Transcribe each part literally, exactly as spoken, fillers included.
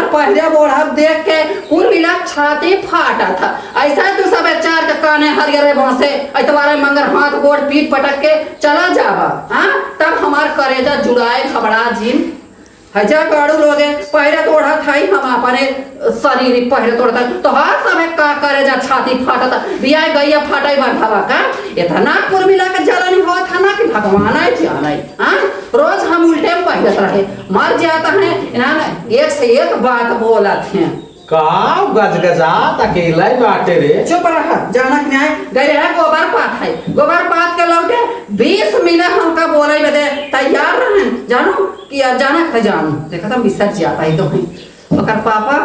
पहले बूढ़ा देख के कुल मिला छाती फाटा था। ऐसा तू सब चार के काने हरियर बांसे, इतवारे मंगर हाथ गोड़ पीट पटक के चला जाबा, हाँ? तब हमार करेजा जुड़ाए घबरा जिन। है जा गाड़ू लोगे, पहले तो ओढ़त हई हम अपने शरीर, पहले तो ओढ़त हई। तो हर समय का करेजा छाती फाटत, बियाह गैया फाटई बंधवा का? इतना कुल मिला के जलन होत है ना कि भगवान आए जाने। हाँ, रोज हम उल्टे में पहिरत रहे, मर जाता है ना, ना, एक से एक बात बोलत हैं। का गजगजात अकेला ही बाटे रे? चुप रहा, जानत न्याय, गए रहे गोबर पात है, गोबर पात के लौटे बीस मिनट हमका बोले बदे तैयार रहन, जानो कि अब जाना है जानो, देखा था बिसर जाता ही तो है। ओकर पापा,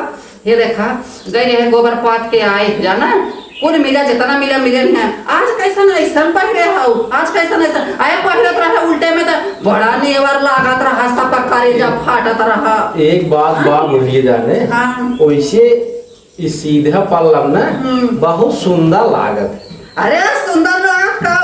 ये देखा, गए रहे गोबर पात के आए, जाना, कुल मिला जितना मिला मिले हैं। आज कैसन ऐसन पहिरे हऊ, आज कैसन ऐसन, आए पहिरत रहे उल्टे में तो बड़ा नेवर लागत रहा, सबका करेजा फाटत रहा। एक बात बा बुढ़िए जाने, हाँ। वैसे ई सीधा पल्लव ना हम्म। बहुत सुंदर लागत है। अरे सुंदर लागत का,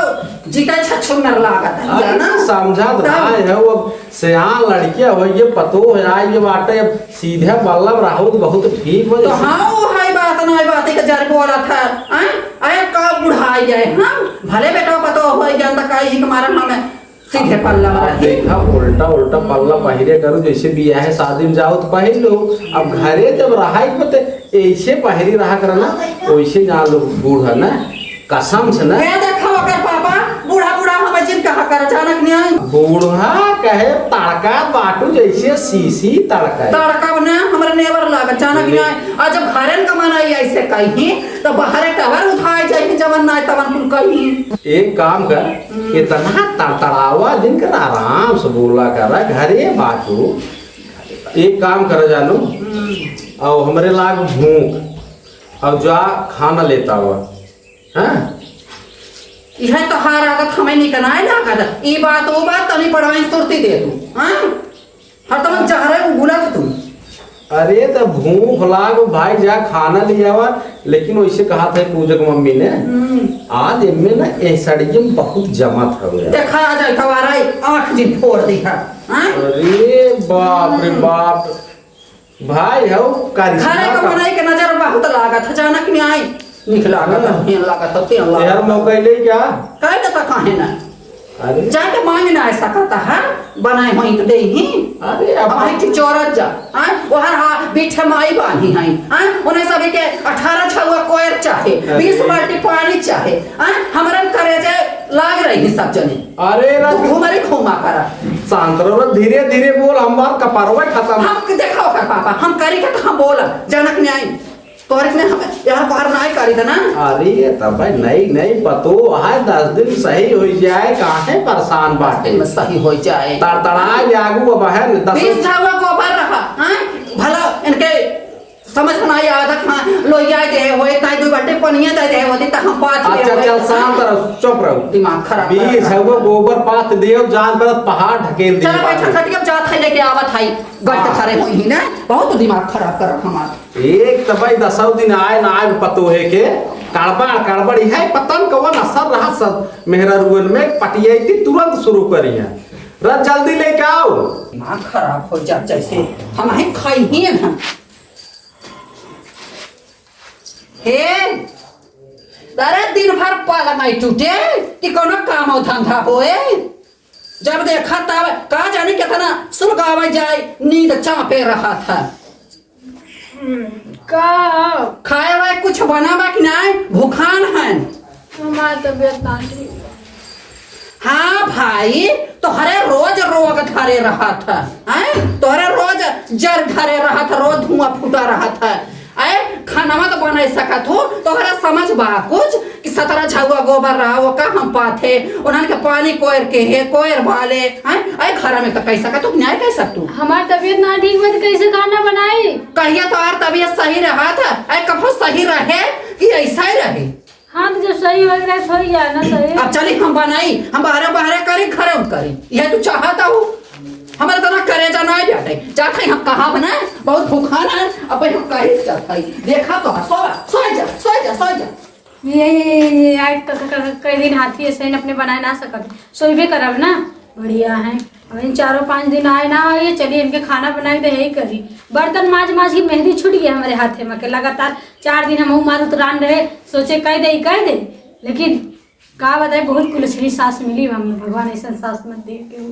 जीता छछुन्नर लागत है, अरे जाना? समझत तब भाई है, वो सियान लड़किया हो, ये पतो है, आ ये बाटे, अब सीधे पल्लव रहू तो बहुत ठीक हो तो जाई। हाँ, वो है बात, ना बात के जर बोलत है, आए, आए का बुढ़ाई जाए, हाँ? भले बेटा पतो हो, जानता का ही हमारा नाम है, सीधे पल्लव अब रही। देखा, उल्टा उल्टा पल्लव पहिरे करू, जैसे बियाह शादी में जाओ तो पहिर लो। अब घरे जब रहा एक बते ऐसे पहिरी रहा करना, वैसे जान लो बूढ़ा ना, कसम से ना। ये देखा ओकर पापा, बूढ़ा बूढ़ा हम जिन कहा कर, जानत न्याय। बूढ़ा कहे तड़का बाटू जैसे सीसी तड़का। तड़का ना हमरे नेवर लागत, जानत ले। न्याय। आज जब घरन का मनाई ऐसे कही, तो बाहरे टहर उठाए जाए, जवन ना तवन कुल कही। एक काम कर, हम्म। इतना तड़तड़ावा जिन कर, आराम से बोला कर, घरे बाटू। एक काम कर जानू, हम्म। और हमरे लाग भूख, और जा खाना लेता हुआ, हाँ? यह तो हार आदत हमें निकनाए लागत। ई बात, वो बात तनी पढ़ाई सुरती दे तू, हाँ? हर तमन जहरे उगुला के तू। अरे, त भूख लाग भाई, जा खाना ले आवा। लेकिन वैसे कहा था पूजक मम्मी ने, हम्म। आज इनमें ना ए सड़िये में बहुत जमा था यार। देखा, आ जाए कवारा, आँख जिन फोड़ दी है, हाँ? अरे बाप रे हम्म। बाप, भाई हो करिश्मा खाने का का। बनाई के नजर बहुत लागत है, जानत न्याय। निक लागत है, हाँ। हेन लागत है, तेन लागत यार है। मौका ले क्या? काहे ना, तो काहे ना? अरे। जाके मांग ना सकत है, बनाए होई तो देही। अरे, अब अब हम टिचोरत जा, हाँ, वहर हा, बीठे माई बानी है, हाँ, उन्हें सभी के अठारह छउआ कोयर चाहे, अरे। बीस बाल्टी पानी चाहे, हाँ, हमरन करेजे लाग रही सब जने। अरे, तू राज घुमरी घुमा करा। शांत रहो, धीरे धीरे बोल, हमार कपरवा खत्म। हम देखा ओकर पापा, हम करी के तो हम बोला, जनक न्याय। तोहरे में हम यार बाहर ना करी था ना। अरे, तब भाई नई नई पतो है, दस दिन सही हो जाए, काहे परेशान बाटे? में सही हो जाए। तड़तड़ाए ले आगू अब है न, दस बीस झावा गोबर रहा, हाँ? भला इनके समझ में ना आया, आधा खा लोइया दे हो, इतना दो बाटे पनिया दे दे हो, इतना हम पाँच ले अच्छा, हो। चल, शांत रहो, चुप रहो। दिमाग खराब बीस करत है। झावा गोबर पात दियो, जान पर पहाड़ ढकेल दियो चलो, बैठा बाटे। खटिया जात है, लेके आवत है, गट हाँ। खड़े हुई ही ना, बहुत दिमाग खराब करत हमार। एक त भाई दसौ दिन आए ना आए पतोहे के, कड़बड़, कड़बड़, इहे पतन कवन असर रहा सब मेहररुअन में, पटियैती तुरंत शुरू करी है। रथ जल्दी लेके आओ। दिमाग खराब हो जा, जैसे हम ही खाई ही हैं। हे, अरे दिन भर पाल नहीं टूटे कि कोनो काम और धंधा होए। जब देखा तब का जाने कितना सुलगावे जाए, नींद चापे रहा था। हम्म, का? खाए वाए कुछ बना बा कि नाय? भूखान है। हमार तबीयत ना ठीक। हाँ भाई, तोहरे रोज रोग धरे रहा था, हैं? तोहरे रोज जर धरे रहा था, रोज धुआं फूटा रहा था। आए, खानवा तो बनाए सकत हो, तोहरा समझ बा कुछ कि सतरा झउआ गोबर रहा, वो का हम पाथे, उन्हन के पानी कोयर के है, कोयर वाले, हैं? आए, घर में तो कह सकत हो, न्याय कह सकत हो। हमार तबीयत ना ठीक बा, तो कैसे खाना बनाई? कहिया तोहार तबीयत सही रहा था, आए, कभो सही रहे कि ऐसा ही रहे? हाँ, तो जब सही हो गया, सही जाए ना, सही। अब चली हम बनाई, हम बाहरे बाहरे करी, घरे में करी, यह तू चाहता हो? हमारे तो ना करेजा ना जाते, जाते हम कहाँ बनाए, बहुत भूखान है, अब हम कहीं जाते हैं। देखा तो है, सो, सो जा, सो जा, सो जा। ये, ये, ये, ये, आज तक क-, क-, कई दिन हाथी ऐसे ही अपने बनाए ना सकत, सोइबे करब ना, बढ़िया है। अब इन चारों पाँच दिन आए ना, ये चलिए इनके खाना बनाई दे, यही करी। बर्तन माज माज की मेहंदी छूट गया हमारे हाथे में के। लगातार चार दिन हम मार उतरान रहे, सोचे कह दे, कह दे, लेकिन का बताए, बहुत कुलछनी सास मिली हम, भगवान ऐसा सास मत दे के।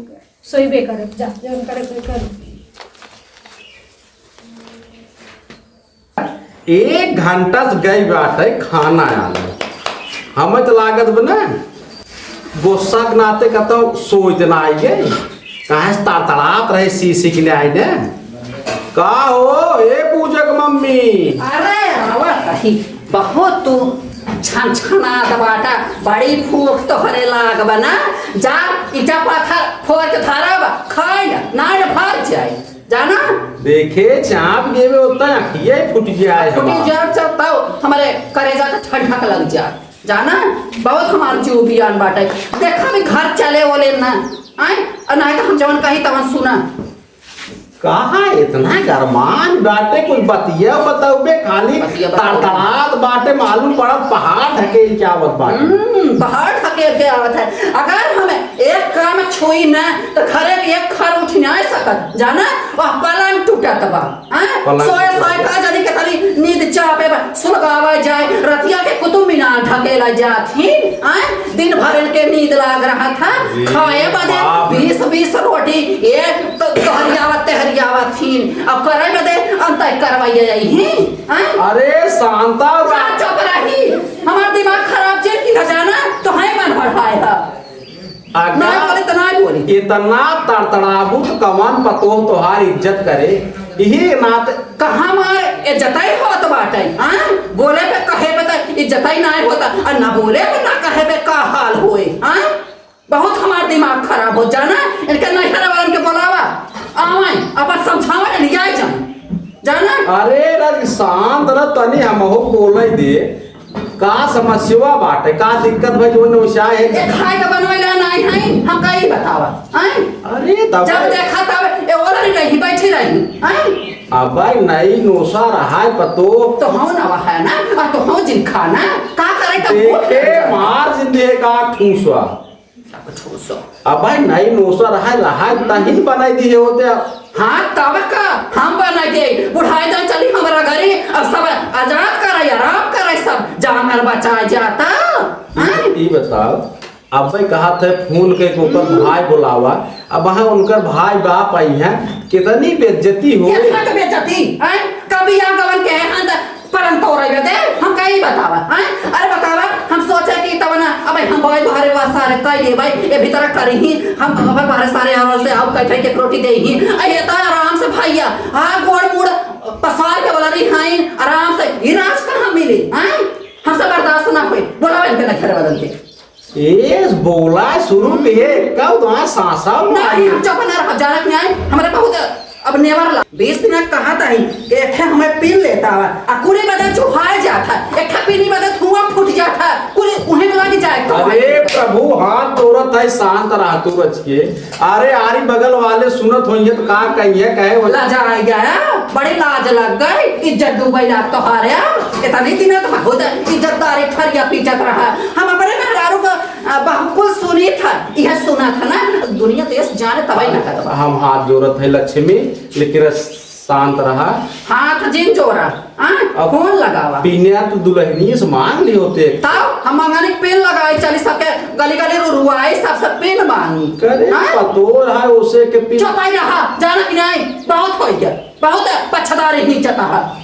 सोइबे करब, जा, जौन करे कोई कर। एक घंटा से गई बाटे, खाना आल। हमें तो लागत बा ना, गुस्सा के नाते कहता हूँ, सोच ना आई गई। कहाँ से तड़तड़ात रहे, सी सी के ले आई ने। का हो, ए पूजा के मम्मी? अरे, आवा कही, बहुत तू छनछनात बाटा, बड़ी भूख तोहरे लाग बा ना। जा, ईटा पत्थर फोर के धरब, खाई ना, नाड़ भर जाई। जाना? देखे, चाप गेवे होता है, अखिए फूट जाए फूट हमार। जाए, जब तब हमारे करेजा का ठंडक लग जाए। जाना? बहुत हमार जीव बियान बाटे। देखा भी घर चले ओले ना। आए? और ना तो हम जवन कही तवन सुना। कहाँ इतना गरमान बाटे, कोई बतिया बताउबे, खाली बतिया बताउबे। तड़तड़ात बाटे, मालूम पड़त पहाड़ ढकेल के आवत बाटे। हम्म, पहाड़ ढकेल के आवत है। अगर हम एक काम छुई ना, तो घरे के एक खर उठ ना सकत, जाना? वह पलंग टूटत बा। हाँ? पलंग सोए टूटत सोए बा। का जानी के तनी नींद चापे बा, सुलगावा जाए, रतिया के कुतुब मीनार ढकेला जात ही। हाँ? दिन भर इनके नींद लाग रहा था, अरे खाए बदे बाप। बीस बीस रोटी, ये तो तहरियावत तहरियावत ही, अब करे बदे अंत करवाइए जाई ही। हाँ? अरे शांता, जा चुप रही, हमार दिमाग खराब जे की खजाना तो है मन बढ़ाए है। अगर ना बोले तो ना बोले। इतना तड़तड़ाबू तो कवन पतोह तोहार इज्जत करे? यही नाते कहाँ हमार इज्जतई होत बाटे, हाँ? बोले पे कहे पे तो इज्जतई ना होता, और ना बोले पे ना कहे पे का हाल होए, हाँ? बहुत हमार दिमाग खराब हो जाना। इनके नैहर वालन के बोलावा, आवे, अपन समझावा, लिया जाए, जाना। अरे राज, शांत रह, तनी हमहू बोले दे। का समस्या बाटे, का दिक्कत भाई, जो नौसिया है? ये खाए के बनवे ला नहीं है, हम का ही बतावा, हैं? अरे तब जब देखा तब ये ओलरी रही, बैठी रही, हैं? अब भाई नई नोसा रहा है पतो। तो हो ना वह है ना, और तो हो जिन खाना, का करे तब देखे, मार जिंदे का ठूसवा। अब भाई, नई नोसा रहा, रहा, तहिन बनाई दिहे होते। हाँ, तब का हम बनाई दे। बुढ़ाई दन चली हमरा घरी, अब सब आजाद करे, आराम करे, सब जानवर बचाए जाता। हाँ? ई बताओ, अब भाई कहा थे फोन के ओकर हम्म। भाई बुलावा, अब वहाँ उनकर भाई बाप आई हैं, कितनी बेइज्जती हो। कितना के बेइज्जती, हैं? कभी यहाँ गवन के हैं, हाँ, त पलंग तोड़े बदे, हम कहीं बतावा, हैं? अरे बतावा, हम सोचे कि तब ना, अब हम भाई बाहरे बात सारे कह लिए भाई, ये भीतर करी ही, हम अब बाहरे सारे और से आओ, कह के रोटी दे ही, अरे ये तो आराम से भैया, हाँ, गोड़ मूड़ पसार के वाला रही, हाँ, आराम से, इलाज कहाँ मिली, हैं? हमसे बर्दाश्त ना होई, बोला इनके ना घर वालन के। ए, बोला शुरू किहे, कब वहाँ सासा नहीं, मारी? हम चुप ना रह, जानत नहीं आए, हमारे बहुत अब नेवर ला। बीस दिन कहा था ही कि एक ठे हमें पीन लेता है, आ कुली बदे चुहाए जाता है, एक ठे पीनी बदे धुआं फूट जाता है, कुली उहें लग जाए तो अरे प्रभु, हाथ तोड़त है, शांत रह तू रच के। अरे आरी बगल वाले सुनत होइहे तो का कहिए, कहे वो लजा आ गया, बड़ी लाज लग गई, इज्जत डूबे लाग तोहारे। इतने दिन तो बहुत इज्जतदारी ठरिया पीटत रहा, हम अपने मेहरारू को आ, बहुकुल सुनी था, यह सुना था ना, दुनिया देश जाने तबे ना करबा। हम हाथ जोड़त है लक्ष्मी, लेकिन शांत रहा। हाथ जिन जोड़ा, हाँ? अब फोन लगावा। पीने आ तो दुल्हनिये से मांग ली होते। तब हम मंगनी के पेन लगाए, चली सबके गली गली रुरुआई, सबसे पेन मांगी। करे हाँ? पतो है उसे के पी- चुप ही रहा, जाना कि नहीं, बहुत हो गया, बहुत पछदारी ही जता है।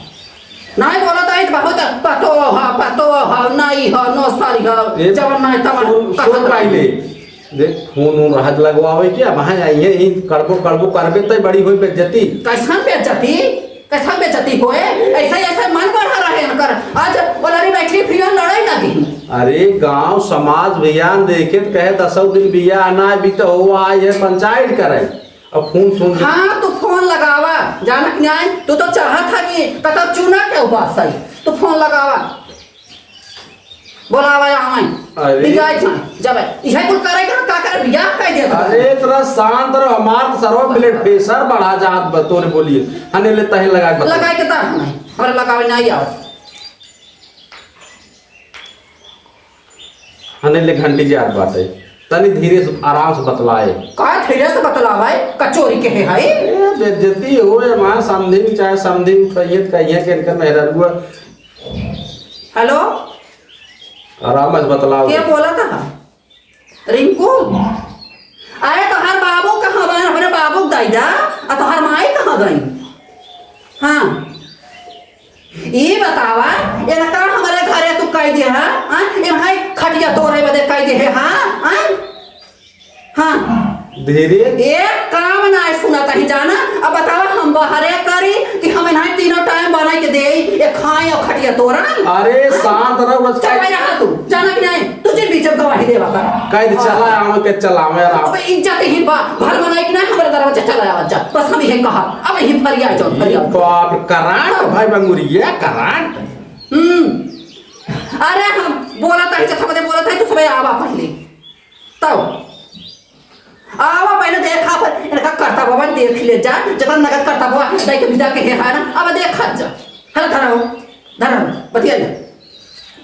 नहीं बोलत आई तो बहुत पतो ह, पतो ह, नहीं ह, नौसरी ह, ए, जवन नहीं तवन सुन, कहत सुन रही। पाइले। देख, फोन उन रहत लगवावे के, अब हाँ, ये ही कड़बो, कड़बो करबे तय बड़ी होई बेइज्जती। कैसन बेइज्जती? कैसन बेइज्जती होए? ऐसे, ऐसे मन बढ़ा रहे इनकर। आज बोला रे बैठी फिर लड़ाई लगी। अरे, गांव समाज भियान देखे त कहे दसौ दिन बियाह ना बीत हो, आए है पंचायत करे। अब फोन सुन ले। हाँ, तू फोन लगावा, जानत न्याय, तू तो चाहत था कि कतौ चूना के उपास आई, तू फोन लगावा, बोलावा यहाँ आई। अरे। बिगाई जाए, जब है, इहे कुल करे के का करे, बियाह कह दिया था। अरे, तोरा शांत रहो, हमार तो सरवा blood pressure बढ़ा जात बा, तोरे बोलिए, हने ले तहे लगा के बता। लगाए के दा नहीं, हमरा लगावे नहीं आओ। हने ले घंटी जात बाटे। तनी धीरे से, आराम से बतलाए। का धीरे से बतलावे? कचोरी के है, है? ए, बेइज्जती होए, वहाँ समधिन, चाहे समधिन कहिए त कहिए के इनकर मेहररुआ। हेलो? आराम से बतलाओ। के बोला था? रिंकू? अरे, तोहार बाबू कहाँ बा? हमरे बाबू के दाई दा, आ तोहार माई कहाँ गई? हाँ। ई बतावा, इनका हमरे घरे तू कह दे, हाँ? हाँ? ए भाई, खटिया तोरे बदे कह दे, हाँ? हाँ? हाँ। धीरे। एक काम ना सुनत ही, जाना। अब बतावा, हम बहरे करी कि हम इन्हें तीनों टाइम बना के दे, ये खाए और खटिया तोरा? अरे, हाँ? शांत रहो, बस चुप कह रहा तू, जाना कि नहीं? तुझे भी जब गवाही देवा कर। कह दे, हाँ। चला, आवे के चला, आवे, आराम। अब इज्जत ही बा, भर बनाई कि नहीं, हमारे दरवाजा चला आवा जा। बस हम यही कहा, अब यही फरिया जाओ, फरिया। बाप, करंट, हाँ। भाई बंगुरिया, करंट। हम्म। अरे, हम बोला था, जब हमने बोला था, तो सुबह आवा पहले। तब आवा पहले देखा, पर इनका करता बाबा देख ले जा, जतन नगद करता बाबा, दाई के विदा के है ना, अब देखा जा। हेलो, धरा हो, धरा हो, बतिया जा।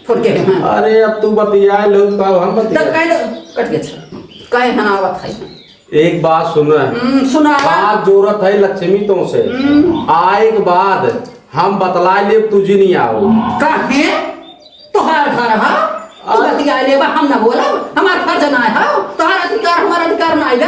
फोन के है, हाँ। अरे, अब तू बतिया लो, तो हम बतिया। तब कह दो, कट गया, अच्छा। कहे है ना, आवत है। एक बात सुन। हम्म, सुनावा। हाथ जोड़त है लक्ष्मी तो से। हम्म। आए के बाद हम बतला लेब, तू जी नहीं आओ। काहे? तोहार घर ह, तू आ- बतिया लेबा, हम ना बोलब, हमार फर्ज ना है, तोहार अधिकार, हमार अधिकार ना है।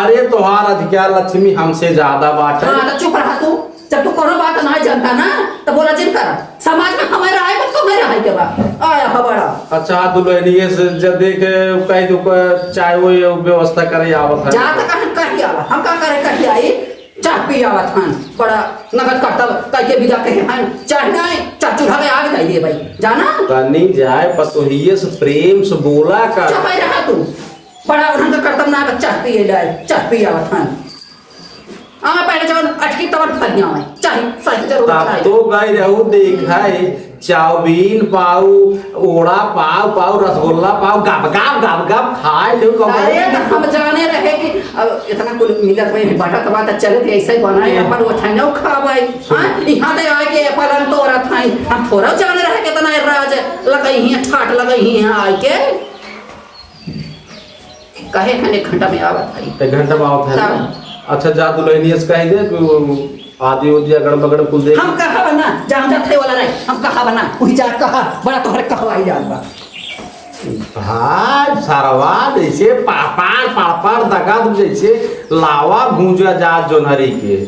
अरे, तोहार अधिकार लक्ष्मी हमसे ज्यादा बाटे। हाँ, तो चुप रहा तू। जब तू कोनो बात ना जानता ना, तो बोला जिन कर। समाज में हमारे आए, बस तो मेरे आए के बा। आया ह बड़ा। अच्छा, दुल्हनिए से जब देखे, कह दो, क-, चाहे वो ये व्यवस्था करे, आवत है। जा तो कहीं कही आवा, हम का करे कही आई? चाह पी आवत हन, बड़ा नगद करतब कइके बिदा कहे हन, चाह नाहीं, चाह चूल्हा के आग दे दिए भाई, जाना? तनी जाए पतोहिए से प्रेम से बोला कर। चुप रहा तू, बड़ा उन्हन का करतब ना, बस चाह पिए लाए, चाह पी आवत हन। आ, पहले जवन अटकी तवन फरिया में, चाह सही जरूरत तब नहीं। तो गई रहू, देखाई, चाउमीन पाऊ, ओड़ा पाव, पाव रसगुल्ला पाव, गप गप गप गप खाए लो, गप गप। अरे, तो हम जाने रहे कि अब इतना कुल मिलत में बांटत बा, तो चले थे ऐसे ही बनाए, ए। अपन वो ठाने खावाई। सुन। हाँ, यहाँ ते आके पलंग तोड़त हैं, हम थोड़ा जाने रहे कितना राज लगई हैं, ठाट लगई हैं आके। कहे हन एक घंटा में आवत है। एक घंटा में आवत है ना? तब। अच्छा, जा दुल्हनिया से कह दे कि वो आदि उदि अगड़ बगड़ कुल देख। हम कहा बना, जा हम जाते वाला रहे, हम कहा बना, वही जा कहा, बड़ा तोहरे कहवाई जात बा। भाई सरवा जैसे पापार पापार दगा दू जैसे लावा भूंजा जात जोनहरी के।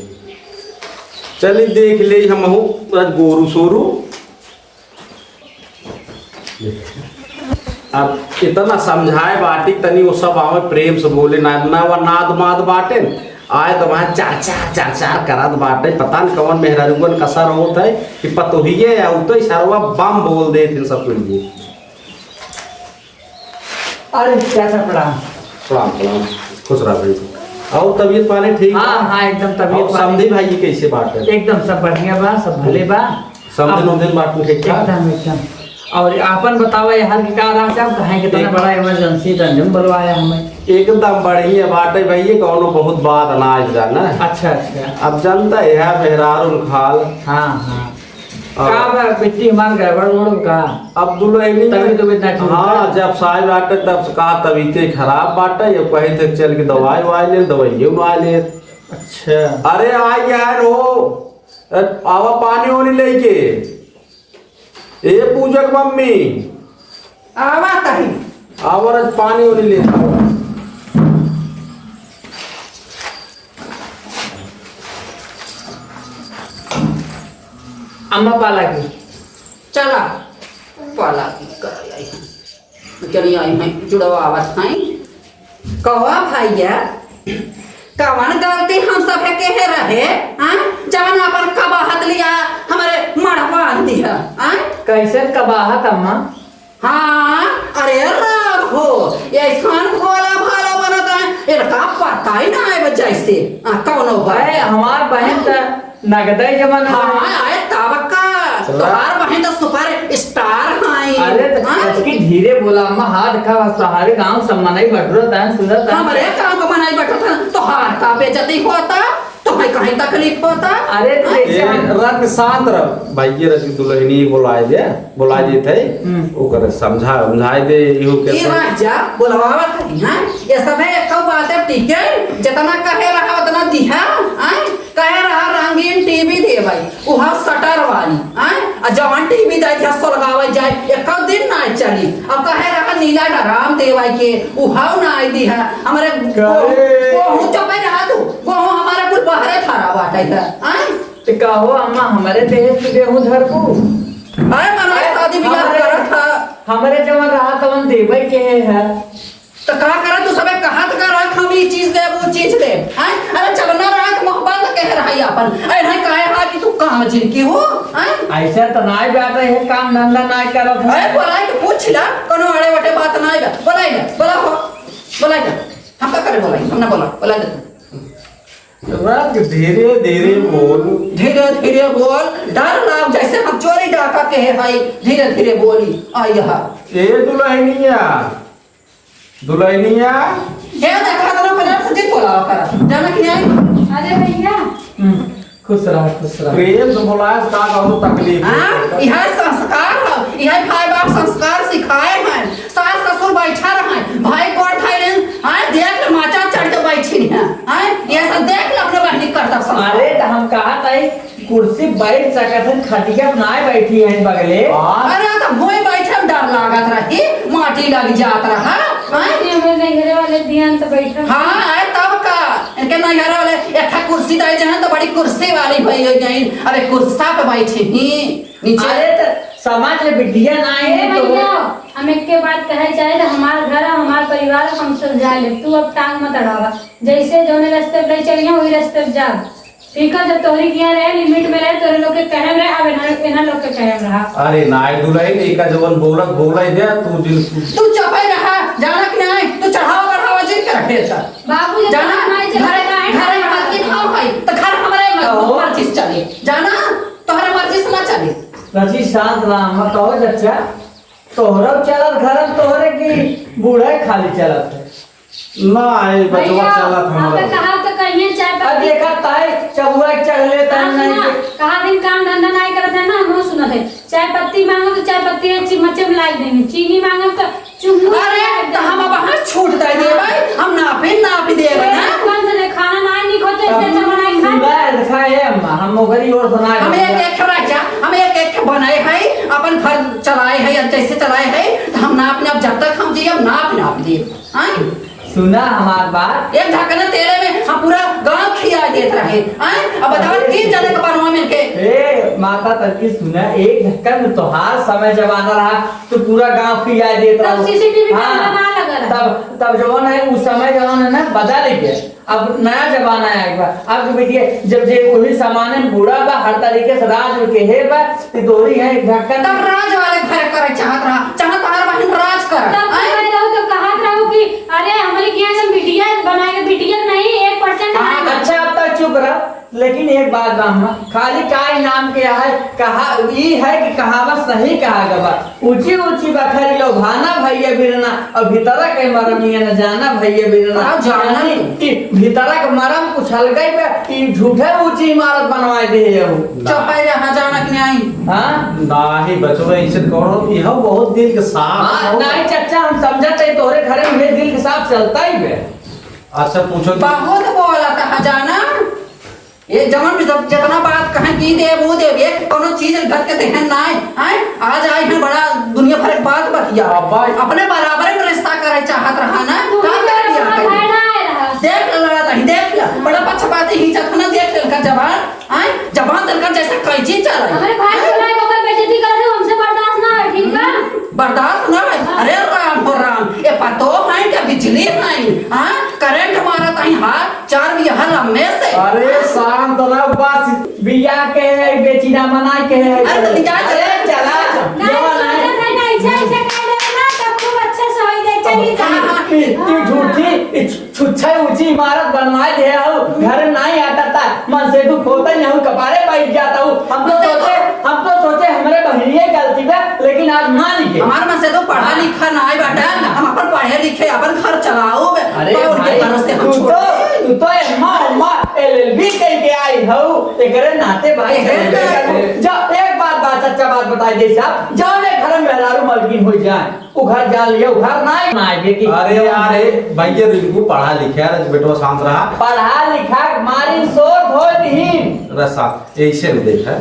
चली देख ले हमहू आज गोरू सोरू। अब इतना समझाए बाटी, तनी वो सब आवे प्रेम से बोले ना, ना वो नाद माद बाटे, आए तो वहाँ चार चार चार चार करत बाटे। पता न कौन मेहरारुअन कसर होत है कि पतोहिए आउते सरवा बम बोल देत हैं सब कुछ। अरे चाचा प्रणाम। प्रणाम, प्रणाम। खुश रह भाई। और तबीयत पानी ठीक हाँ, बा? हाँ, एकदम तबीयत और पानी समधी भाई जी कैसे बाटे? एकदम सब बढ़िया बा, सब भले बा। समधी अब नौधी बात में ठीक ठाक? एकदम, एकदम। और आपन बतावा यार कि का रहा, कहाँ के तने एक बड़ा emergency रंजन बुलवाया हमें। एकदम बढ़िया बाटे भैया, कौनो बहुत बात ना आइल जाना। अच्छा, अच्छा। अब जनता है मेहरारू खाल। हाँ, हाँ। अब का बा, बिट्टी हमार गड़बड़ उड़बड़ का? अब दुल्हनी तबीयत उबीयत ना ठीक हाँ, बा? जब साहब आटे तब से का तबीयते खराब बाटे, ये कहे थे चल के दवाई वाई ले, दवाइये उड़ा ले। अच्छा। अरे आ यार हो, ए, आवा पानी वानी लेके। ए पूजक मम्मी। आवा तही। आवा रे, पानी वानी लेके आवा। अम्मा पाला की। चला, पाला की कर आई हैं। चली आई हैं, जुड़वा आवत हैं। कहो भैया, कवन गलती हम सब के रहे, हाँ? जवन अपन कबाहत लिया, हमरे मड़वा आन दिया, हाँ? कैसे कबाहत अम्मा? हाँ, अरे राम हो, ऐसान भोला भाला बनत है, इनका पता ही ना है जैसे, हाँ, कौनो बात। अरे, हमार बहन त नगदे जमाना हाँ, में। आए तब का, चला। तोहार बहन तो superstar हैं। अरे, तो हाँ? कचकी धीरे बोला, अम्मा, हाथ का सहारे गांव सब मनई बटुरत हैं, सुनत हैं। हमरे गांव का मनई बटुरत हैं, तोहार का बेइज्जती होता? तो कहीं तकलीफ होता। अरे, तो हाँ? जैसे ये हम रात के शांत रह। भाई, ये रह, दुल्हनी बोलाए दे, बोलाए दे थे। हम्म। ओकर समझा, समझाए दे, इहो के ये सब। रह जा, बोलवावत है, हाँ? ये सब है, एक बात है, ठीक है? जितना कहे रहा, उतना दिहा, हाँ? कहे रहा, रंगीन टीवी दे भाई, उहा शटर वाली, हाँ? आ जवन टीवी दे दिहा, सोलगावे जाए, एक दिन ना चली। अब कहे रहा, नीला डराम दे भाई के, उहा ना आई दिहा। हमारे काहे? गोहूँ चपे रहा तू, गोहूँ हमारे कुल बहरे थारा बाटे है, हाँ? तो कहो अम्मा, हमरे दहेज के गेहूं धरबू? अरे, मनोज, अरे, शादी बियाह हमरे, करत ह। हमरे जवन रहा तवन देबै के है। तो का करा तू सबे कहत का रहा, हम ई चीज देब, वो चीज देब, हैं? अरे, जब ना रहा तो मोहब्बत कह रहा है अपन। अरे, नहीं कहे हा कि तू काम जिनकी हो, हैं? ऐसा तो नाई बात है, काम धंधा नाई करत है। अरे, बोलाए के पूछ ला, कोनो अड़े वटे बात नाई बा। बोलाए ना, बोला हो, बोलाए ना। हम का करे बोलाई, हम ना बोला, बोला दे। रख, धीरे धीरे बोल। धीरे धीरे बोल, डर लाग जैसे हम चोरी डाका के है भाई, धीरे धीरे बोली। आ यहाँ। ए दुल्हनिया, दुल्हनिया। ये देखा तो ना, प्रेम से जिन बोलावा करा, जाना कि नहीं? अरे भैया। हम्म, खुश रहा, खुश रहा। प्रेम से बोलाए से का कहूँ तकलीफ है। हाँ, यह संस्कार है, यह भाई बाप संस्कार सिखाए हैं। सास ससुर बैठा रहे, भाई कोट खाए रहे, हाँ, देख ले, माचा चढ़ के बैठी है, हाँ, ये सब देख ले अपने बहनी करता सब। अरे, तो हम कहा था, कुर्सी बैठ सकत हन, खटिया पे ना बैठी है बगले। अरे, तो भुई बैठे में डर लागत रही, माटी लग जात रहा, हाँ? ये हमारे नैहरे वाले दियान तो बैठा। हाँ, अरे, तब का, इनके नैहरे वाले एक ठा कुर्सी दे जहाँ तो बड़ी कुर्सी वाली भई हो गई, अबे कुर्सा पे बैठी ही नीचे। अरे, तो समाज में बिटिया ना है ए तो भैया, हम एक के बात कहे चाहे तो हमार घर है, हमार परिवार, हम सुलझा ले, तू अब टांग मत अड़ावा। जैसे जौने रास्ते पे चलिए वही रास्ते पे जा। ठीक है, जब तोहरी किया रहे, लिमिट में रहे, तोरे लोग के कहे में रहे, अब इन्हन, इन्हन लोग के कहे में रहा। अरे नाई दुल्हन, एका जवन बोलत बोले दे, तू जिन तू चुपे रहा, जाना कि नहीं? तू चढ़ावा बढ़ावा जिन कर रखे था। बाबू, जब जाना, तोहरा माई चढ़ावे घर, ना है, घर में मत के खाओ भाई, तो घर हमारे मत, कहो। मर्जी से चले। जाना, तोहरे मर्जी से ना चले। रची शांत राम, कहो चचा, तोहरा चलत घर में तोहरे की बूढ़े खाली चलत है। ना, ये बचवा भैया, चलत हमारा। आपके कहा तो कहिए चाय अब पत्ती। देखा ताई, चबुआ के चढ़ले ताई हाँ, नहीं सुना, के। कहा दिन काम धंधा नहीं करत है ना, हम सुनत है। चाय पत्ती मांगो तो चाय पत्ती है, चिम्मचे में लाई देंगे। चीनी मांगो तो चुम्मू अरे, में लाई तो हम देंगे। अब वहाँ छूट दे दिए भाई, हम नापे, नाप देवे ना। कौन से खाना ना नहीं खोते, इससे अच्छा बनाए खा। सुना है, देखा है अम्मा, हम ओकरी ओर से ना हम एक, एक रह जा, हम एक, एक बनाए है, अपन घर चलाए है या जैसे चलाए है, तो हम नाप, नाप, जब तक हम जिए, हम नाप, नाप दिए। हाँ? सुना हमार बात। एक ढक्कन तेले में हम पूरा गांव खिया देत रहे। हाँ? अब बताओ, अरे, तीन जने के बनवा मिलके। ए, माता तनकी सुना, एक ढक्कन में तोहार समय जमाना रहा, तो पूरा गांव खिया देत तब रहो। सीसीटीवी हाँ, कैमरा ना लगा रहा। तब, तब जवन है, उस समय जवन है ना, बदल गया। अब नया जमाना आइल बा। अब के बिटिया, जब जे वही जमाने में बूढ़ा बा, हर तरीके से राज के हे बा, तो दोहरी है एक ढक्कन। तब राज वाले घर करे चाहत रहा, चाहत हर बहिन राज कर। तब आए? कह रहो तो कहत रहो कि अरे, हमरे किया जब बिटिया बनाए के बिटिया नहीं, एक percent हाँ, नहीं। अच्छा, अब तक चुप रह। लेकिन एक बात बा, हम खाली का इनाम के है, कहा, ई है कि कहावत सही कहा गवा। ऊंची ऊंची बखरी लोभाना भैया बिरना, और भीतरा के मरम ये न जाना भैया बिरना। हाँ, जाना। यानी कि भीतरा के मरम कुछ अलग ही बा, ई झूठे ऊंची इमारत बनवाए दे हो। चुप है, यहाँ जाना कि नहीं? हाँ? नाही बचवा, ऐसे करो, यह बहुत दिल के साफ हाँ, हो। नहीं चचा, हम समझते हैं तोरे घरे में दिल के साफ चलता ही बे। अच्छा, पूछो तो। बहुत बोला था, जाना। ये जवन भी जब जितना बात कहें कि देब, वो देब, एक कोनो चीज ढक के देहन ना आए, आए? आज आए हैं बड़ा दुनिया भर के बात बतिया। अब्बा। अपने बराबर में रिश्ता करे चाहत रहा ना, तू का भी कर दिया तेरा है? भाई ना आए रहा। देख ले लड़ा नहीं, देख ले, बड़ा पक्षपाती ही जखना देख ले का जवान, आए? जवान तनका जैसे कैंची चला। हमारे भाई को ना ओकर बेइज्जती करे तो हमसे बर्दाश्त ना है, ठीक बा? बर्दाश्त ना है। अरे राम हो राम, ये पतो है क्या बिजली है? हाँ, करंट मारत है, हाँ, चार बियाह लम्बे से। अरे शांत रह, बस बिया के है, बेचिना मना के है। अरे तो जा, अरे चला। चला। नहीं, जवान है। सोचत है ना, ऐसे, ऐसे कह देना ना, तो खूब अच्छे से होई जाए, चली हाँ, जाए। हाँ। ई, ई झूठी, ई छु-, छुच्छा ऊंची इमारत बनवाए दे हो, घर नहीं आता था, मन से दुख होता ही नहीं, कपारे बैठ जाता हूँ। हम तो सोचे, हम तो सोचे हमरे हिरिये गलती बा, लेकिन आज मान गए। हमार मन से तो पढ़ा लिखा ना आए बाटा, ना। हम अपन पढ़े लिखे, अपन घर चलाओ बे। अरे तो उनके भाई, भरोसे हम तू छोड़ तो, दे। तू तो एम्मा, उम्मा, एल एल बी कह के आई हऊ, एकरे नाते भाई, एकरे चले नाते। गए। जा, एक बात, बात, सच्चा बात बताई दे साहब, जाओ ले घर में मेहरारू मलकिन हो जाए, उ घर जान लिया, उ घर ना आए, ना आए बेटी। अरे यार, ए, भैया रिंकू पढ़ा लिखा है, बेटवा शांत रहा। पढ़ा लिखा, मारी शोर धोए दीन। रसा, ऐसे में देख है।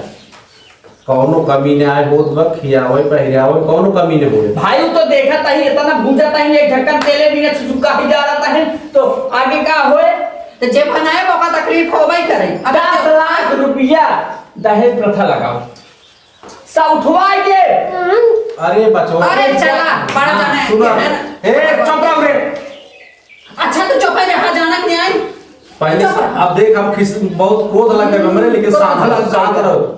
कौनो कमी न आए होत बा, खियावे, पहिरावे, कौनो कमी न होए। भाई, उ तो देखत ही, इतना भूजत ही, एक ढक्कन तेले बिना सुसुका ही जा रहत है, तो आगे का होए? तो जे बनाए, ओका तकलीफ होबे करे। अब दस लाख रुपया दहेज प्रथा लगाओ। सा उठवा के। अरे बचवा। अरे चला, बड़ा हाँ, जाना है, सुना। है ना? ए, चुप रहो रे। अच्छा, तू चुप है, जहाँ जाना के नहीं आई। पहले चुप से, रहो। अब देख, हम किस, बहुत क्रोध लग गए हमरे, लेकिन क्रोध शांत लग रहो, गए। शांत रहो।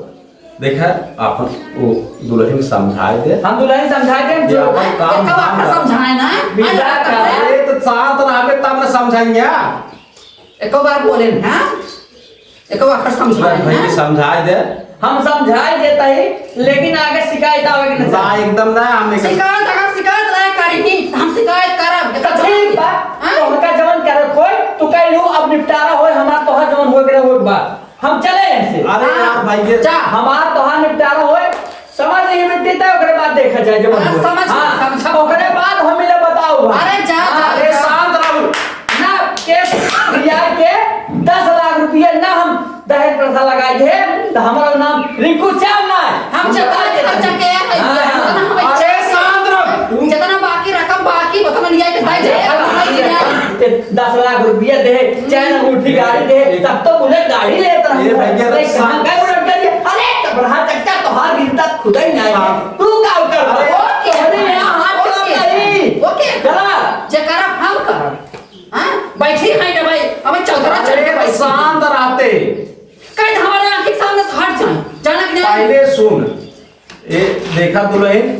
देखा, अपन वो दुल्हन समझाए दे। हम दुल्हन समझाए दे, ये जो अपन काम एको बार धाम का कर। समझाए ना, बेटा आ जाता का है। अरे, तो शांत रहबे, तब ना समझाएंगे। एको बार बोले ना, एको बार समझाए ना। भाई, समझाए दे। हम समझाए देता ही, लेकिन आगे शिकायत आवे के ना ना, चाही। एकदम ना, हम एक शिकायत, अगर शिकायत ना करी, हम शिकायत करब। तो ठीक बा, हाँ? तो उनका जवन करे खोए, तू कह लू, अब निपटारा होए, हमार तोहार जवन होए के रहे, होए के बा। हम चले ऐसे। अरे हाँ, यार भाई, ये जा। हमार तोहार निपटारा होए, समझ ली मिट्टी तय, ओकरे बाद देखा जाए जवन हाँ, होए। समझ, हाँ, समझ। ओकरे बाद हम मिले बताओ भाई। अरे जा, जा, अरे जा। शांत रहू। ना, केस लिया के दस लाख रुपया ना हम दहेज प्रथा लगाई दे, तो हमारा नाम रिंकू श्याम ना है। हम जता के खर्चा के है, हाँ। जितना हम अरे शांत रहो। जितना बाकी रकम बाकी, उतना लिया के दे दे। ये दस लाख रुपया दे, चाहे अंगूठी गाड़ी दे, तब तो बोले गाड़ी लेत रहा। ये भैया, नहीं, कहाँ गए उलट कर ये? अरे, तो बड़ा चच्चा, तोहार बिरता खुदा ही ना है। हाँ। तू का उतर? अरे, ओके। तोहरे यहाँ हाथ ओके। चला नहीं। ओके। चला। जे करब हम करब। हाँ? बैठी है ना भाई, अब चौधरा चढ़ के अरे, बैठी। शांत रहते। कहीं हमारे आँखी के सामने से हट जाए, जाना कि नहीं? पहले सुन, ए, देखा दुल्हन,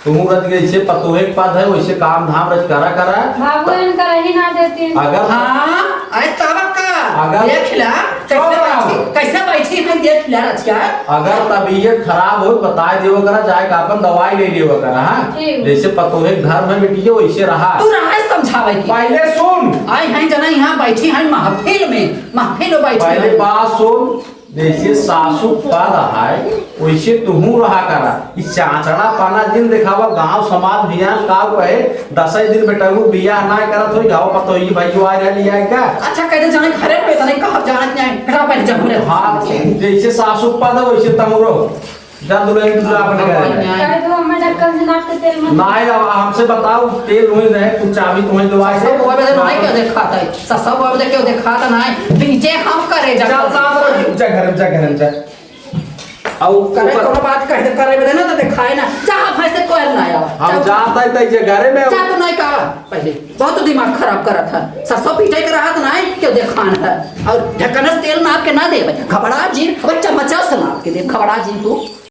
तुहूँ रच गई, जैसे पतोहे के पास है, वैसे काम धाम रच करा करा। बाबू इनका रही ना देती। अगर हाँ, अरे तब का? अगर देख ला, कैसे चुप रहो। बैठी, कैसे बैठी है, देख ला रचिया। अगर तबीयत खराब हो, बताए देवा करा, जाए का अपन दवाई ले लेवा करा, हाँ? ठीक। जैसे पतोहे के धर्म है बिटिया, वैसे रहा। तू रहा समझावे की। पहले सुन। आई हैं जना यहाँ बैठी हैं महफिल में, महफिल में बैठी पहले हैं। बात सुन, जैसे सासू पद है, वैसे तुहूँ रहा करा। ई चाचड़ा पाना जिन देखावा, गांव समाज बियान का कहे, दसई दिन बेटऊ बियाह ना करत होई, गाँव पतोही भाई जो आ रहा लिया का? अच्छा, कहते जाने घरे पे तने कहब जाना कि नहीं, घरा पे जब हमरे हाँ, जैसे सासू पद है, वैसे तहूँ रहो। जा दुल्हन, तू जा अपने घरे में। कह दो, हमें ढक्कन से नाप के तेल मत। नाहीं, अब हमसे बताओ, तेल वहीं रहे, कुछ चाबी तुम्हें दवाई से। सब वो वाले नहीं क्यों दिखाता है? सब, सब वो वाले क्यों दिखाता नहीं? बीजे हम करे जा। चल, साथ में जा घर में, जा घर में, जा। अब करे ऊपर कोनो बात कह दे, करे में ना तो दिखाए ना। जा, भैंस से कोयल ना आवा। हम जा। जाता है, तो ये घरे में जा तो नहीं कहा पहले। बहुत दिमाग खराब करत है। सरसों पीटे के रहत ना है, क्यों देखान है? और ढक्कन से तेल नाप के ना दे, घबरा जी, अब चम्मचा से नाप के दे, घबरा जी तू।